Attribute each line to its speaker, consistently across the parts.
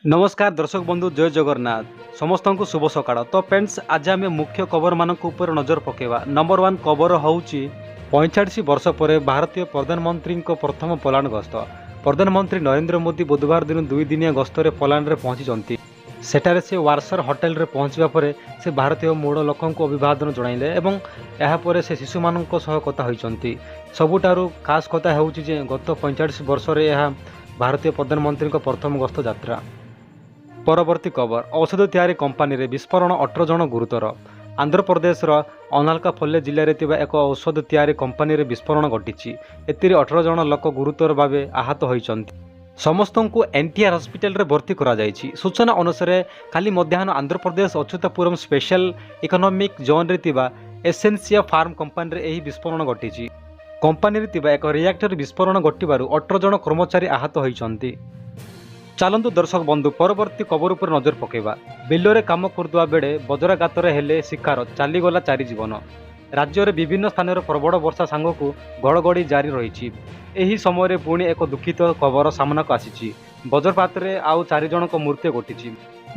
Speaker 1: ନମସ୍କାର ଦର୍ଶକ ବନ୍ଧୁ, ଜୟ ଜଗନ୍ନାଥ। ସମସ୍ତଙ୍କୁ ଶୁଭ ସକାଳ। ତ ଫ୍ରେଣ୍ଡସ୍, ଆଜି ଆମେ ମୁଖ୍ୟ ଖବରମାନଙ୍କ ଉପରେ ନଜର ପକାଇବା। ନମ୍ବର 1 ଖବର ହେଉଛି, 45 ବର୍ଷ ପରେ ଭାରତୀୟ ପ୍ରଧାନମନ୍ତ୍ରୀଙ୍କ ପ୍ରଥମ ପୋଲାଣ୍ଡ ଗସ୍ତ। ପ୍ରଧାନମନ୍ତ୍ରୀ ନରେନ୍ଦ୍ର ମୋଦି ବୁଧବାର ଦିନ 2 ଦିନିଆ ଗସ୍ତରେ ପୋଲାଣ୍ଡରେ ପହଞ୍ଚିଛନ୍ତି। ସେଠାରେ ସେ ୱାର୍ସର ହୋଟେଲରେ ପହଞ୍ଚିବା ପରେ ସେ ଭାରତୀୟ ମୂଳ ଲୋକଙ୍କୁ ଅଭିବାଦନ ଜଣାଇଲେ ଏବଂ ଏହାପରେ ସେ ଶିଶୁମାନଙ୍କ ସହ କଥା ହୋଇଛନ୍ତି। ସବୁଠାରୁ ଖାସ୍ କଥା ହେଉଛି ଯେ ଗତ 45 ବର୍ଷରେ ଏହା ଭାରତୀୟ ପ୍ରଧାନମନ୍ତ୍ରୀଙ୍କ ପ୍ରଥମ ଗସ୍ତ ଯାତ୍ରା। ପରବର୍ତ୍ତୀ ଖବର, ଔଷଧ ତିଆରି କମ୍ପାନୀରେ ବିସ୍ଫୋରଣ, 18 ଜଣ ଗୁରୁତର। ଆନ୍ଧ୍ରପ୍ରଦେଶର ଅନାକାପଲ୍ଲୀ ଜିଲ୍ଲାରେ ଥିବା ଏକ ଔଷଧ ତିଆରି କମ୍ପାନୀରେ ବିସ୍ଫୋରଣ ଘଟିଛି। ଏଥିରେ 18 ଜଣ ଲୋକ ଗୁରୁତର ଭାବେ ଆହତ ହୋଇଛନ୍ତି। ସମସ୍ତଙ୍କୁ ଏନ୍ଟିଆର୍ ହସ୍ପିଟାଲରେ ଭର୍ତ୍ତି କରାଯାଇଛି। ସୂଚନା ଅନୁସାରେ, କାଲି ମଧ୍ୟାହ୍ନ ଆନ୍ଧ୍ରପ୍ରଦେଶ ଅଚ୍ୟୁତାପୁରମ୍ ସ୍ପେଶାଲ ଇକୋନୋମିକ୍ ଜୋନ୍ରେ ଥିବା ଏସେନ୍ସିଆ ଫାର୍ମ କମ୍ପାନୀରେ ଏହି ବିସ୍ଫୋରଣ ଘଟିଛି। କମ୍ପାନୀରେ ଥିବା ଏକ ରିଆକ୍ଟର ବିସ୍ଫୋରଣ ଘଟିବାରୁ 18 ଜଣ କର୍ମଚାରୀ ଆହତ ହୋଇଛନ୍ତି। ଚାଲନ୍ତୁ ଦର୍ଶକ ବନ୍ଧୁ, ପରବର୍ତ୍ତୀ ଖବର ଉପରେ ନଜର ପକାଇବା। ବିଲରେ କାମ କରୁଥିବା ବେଳେ ବଜ୍ରାଘାତରେ ହେଲେ ଶିକାର, ଚାଲିଗଲା ଚାରି ଜୀବନ। ରାଜ୍ୟରେ ବିଭିନ୍ନ ସ୍ଥାନରେ ପ୍ରବଳ ବର୍ଷା ସାଙ୍ଗକୁ ଘଡ଼ଘଡ଼ି ଜାରି ରହିଛି। ଏହି ସମୟରେ ପୁଣି ଏକ ଦୁଃଖିତ ଖବର ସାମ୍ନାକୁ ଆସିଛି। ବଜ୍ରପାତରେ ଆଉ ଚାରି ଜଣଙ୍କ ମୃତ୍ୟୁ ଘଟିଛି।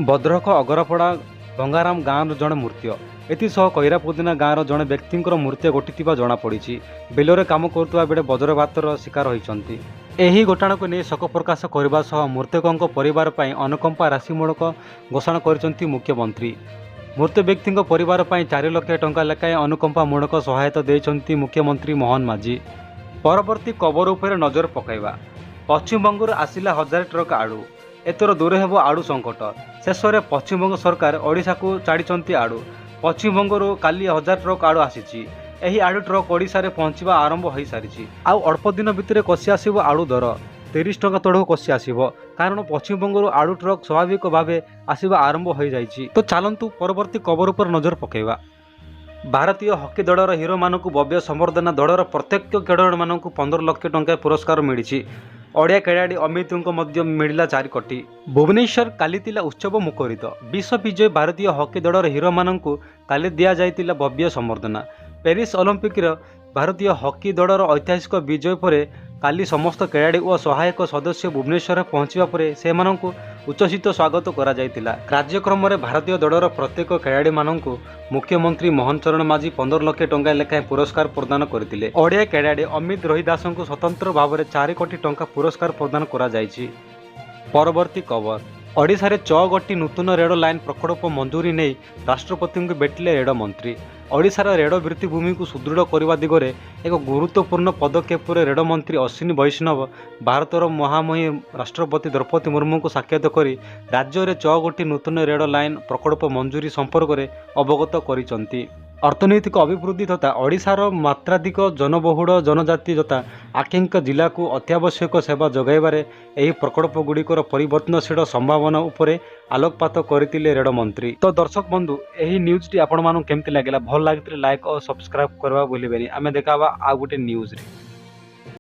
Speaker 1: ଭଦ୍ରକ ଅଗରପଡ଼ା ଗଙ୍ଗାରାମ ଗାଁର ଜଣେ ମୃତ୍ୟୁ, ଏଥିସହ କଇରାପୁଦିନା ଗାଁର ଜଣେ ବ୍ୟକ୍ତିଙ୍କର ମୃତ୍ୟୁ ଘଟିଥିବା ଜଣାପଡ଼ିଛି। ବିଲରେ କାମ କରୁଥିବା ବେଳେ ବଜ୍ରପାତର ଶିକାର ହୋଇଛନ୍ତି। ଏହି ଘଟଣାକୁ ନେଇ ଶୋକ ପ୍ରକାଶ କରିବା ସହ ମୃତକଙ୍କ ପରିବାର ପାଇଁ ଅନୁକମ୍ପା ରାଶିମୂଳକ ଘୋଷଣା କରିଛନ୍ତି ମୁଖ୍ୟମନ୍ତ୍ରୀ। ମୃତ ବ୍ୟକ୍ତିଙ୍କ ପରିବାର ପାଇଁ 4 ଲକ୍ଷ ଟଙ୍କା ଲେଖାଏଁ ଅନୁକମ୍ପାମୂଳକ ସହାୟତା ଦେଇଛନ୍ତି ମୁଖ୍ୟମନ୍ତ୍ରୀ ମୋହନ ମାଝୀ। ପରବର୍ତ୍ତୀ ଖବର ଉପରେ ନଜର ପକାଇବା। ପଶ୍ଚିମବଙ୍ଗରୁ ଆସିଲା 1000 ଟ୍ରକ୍ ଆଳୁ, ଏଥର ଦୂର ହେବ ଆଳୁ ସଙ୍କଟ। ଶେଷରେ ପଶ୍ଚିମବଙ୍ଗ ସରକାର ଓଡ଼ିଶାକୁ ଛାଡ଼ିଛନ୍ତି ଆଳୁ। ପଶ୍ଚିମବଙ୍ଗରୁ କାଲି 1000 ଟ୍ରକ୍ ଆଳୁ ଆସିଛି। ଏହି ଆଳୁ ଟ୍ରକ୍ ଓଡ଼ିଶାରେ ପହଞ୍ଚିବା ଆରମ୍ଭ ହୋଇସାରିଛି। ଆଉ ଅଳ୍ପ ଦିନ ଭିତରେ ଖସି ଆସିବ ଆଳୁ ଦର, 30 ଟଙ୍କା ତଳକୁ ଖସି ଆସିବ। କାରଣ ପଶ୍ଚିମବଙ୍ଗରୁ ଆଳୁ ଟ୍ରକ୍ ସ୍ୱାଭାବିକ ଭାବେ ଆସିବା ଆରମ୍ଭ ହୋଇଯାଇଛି। ତ ଚାଲନ୍ତୁ, ପରବର୍ତ୍ତୀ ଖବର ଉପରେ ନଜର ପକାଇବା। ଭାରତୀୟ ହକି ଦଳର ହିରୋମାନଙ୍କୁ ଭବ୍ୟ ସମ୍ବର୍ଦ୍ଧନା। ଦଳର ପ୍ରତ୍ୟେକ ଖେଳାଳିମାନଙ୍କୁ 15 ଲକ୍ଷ ଟଙ୍କା ପୁରସ୍କାର ମିଳିଛି। ଓଡ଼ିଆ ଖେଳାଳି ଅମିତଙ୍କୁ ମଧ୍ୟ ମିଳିଲା 4 କୋଟି। ଭୁବନେଶ୍ୱର କାଲି ଥିଲା ଉତ୍ସବ ମୁଖରିତ। ବିଶ୍ୱ ବିଜୟୀ ଭାରତୀୟ ହକି ଦଳର ହିରୋମାନଙ୍କୁ କାଲି ଦିଆଯାଇଥିଲା ଭବ୍ୟ ସମ୍ବର୍ଦ୍ଧନା। ପ୍ୟାରିସ୍ ଅଲିମ୍ପିକର ଭାରତୀୟ ହକି ଦଳର ଐତିହାସିକ ବିଜୟ ପରେ କାଲି ସମସ୍ତ ଖେଳାଳି ଓ ସହାୟକ ସଦସ୍ୟ ଭୁବନେଶ୍ୱରରେ ପହଞ୍ଚିବା ପରେ ସେମାନଙ୍କୁ ଉଚ୍ଛ୍ୱସିତ ସ୍ୱାଗତ କରାଯାଇଥିଲା। କାର୍ଯ୍ୟକ୍ରମରେ ଭାରତୀୟ ଦଳର ପ୍ରତ୍ୟେକ ଖେଳାଳିମାନଙ୍କୁ ମୁଖ୍ୟମନ୍ତ୍ରୀ ମୋହନ ଚରଣ ମାଝୀ 15 ଲକ୍ଷ ଟଙ୍କା ଲେଖାଏଁ ପୁରସ୍କାର ପ୍ରଦାନ କରିଥିଲେ। ଓଡ଼ିଆ ଖେଳାଳି ଅମିତ ରୋହିଦାସଙ୍କୁ ସ୍ୱତନ୍ତ୍ର ଭାବରେ 4 କୋଟି ଟଙ୍କା ପୁରସ୍କାର ପ୍ରଦାନ କରାଯାଇଛି। ପରବର୍ତ୍ତୀ ଖବର, ଓଡ଼ିଶାରେ 6 ଗୋଟି ନୂତନ ରେଳ ଲାଇନ୍ ପ୍ରକଳ୍ପ ମଞ୍ଜୁରୀ ନେଇ ରାଷ୍ଟ୍ରପତିଙ୍କୁ ଭେଟିଲେ ରେଳ ମନ୍ତ୍ରୀ। ଓଡ଼ିଶାର ରେଳ ଭିତ୍ତିଭୂମିକୁ ସୁଦୃଢ଼ କରିବା ଦିଗରେ ଏକ ଗୁରୁତ୍ୱପୂର୍ଣ୍ଣ ପଦକ୍ଷେପରେ ରେଳମନ୍ତ୍ରୀ ଅଶ୍ୱିନୀ ବୈଷ୍ଣବ ଭାରତର ମହାମହିମ ରାଷ୍ଟ୍ରପତି ଦ୍ରୌପଦୀ ମୁର୍ମୁଙ୍କୁ ସାକ୍ଷାତ କରି ରାଜ୍ୟରେ 6 ଗୋଟି ନୂତନ ରେଳ ଲାଇନ୍ ପ୍ରକଳ୍ପ ମଞ୍ଜୁରୀ ସମ୍ପର୍କରେ ଅବଗତ କରିଛନ୍ତି। ଅର୍ଥନୈତିକ ଅଭିବୃଦ୍ଧି ତଥା ଓଡ଼ିଶାର ମାତ୍ରାଧିକ ଜନବହୁଳ ଜନଜାତି ତଥା ଆକାଂକ୍ଷୀ ଜିଲ୍ଲାକୁ ଅତ୍ୟାବଶ୍ୟକ ସେବା ଯୋଗାଇବାରେ ଏହି ପ୍ରକଳ୍ପଗୁଡ଼ିକର ପରିବର୍ତ୍ତନଶୀଳ ସମ୍ଭାବନା ଉପରେ ଆଲୋକପାତ କରିଥିଲେ ରେଳମନ୍ତ୍ରୀ। ତ ଦର୍ଶକ ବନ୍ଧୁ, ଏହି ନ୍ୟୁଜ୍ଟି ଆପଣମାନଙ୍କୁ କେମିତି ଲାଗିଲା? ଭଲ ଲାଗିଥିଲେ ଲାଇକ୍ ଓ ସବସ୍କ୍ରାଇବ୍ କରିବା ଭୁଲିବେନି। ଆମେ ଦେଖା ହେବା ଆଉ ଗୋଟେ ନ୍ୟୁଜ୍ରେ।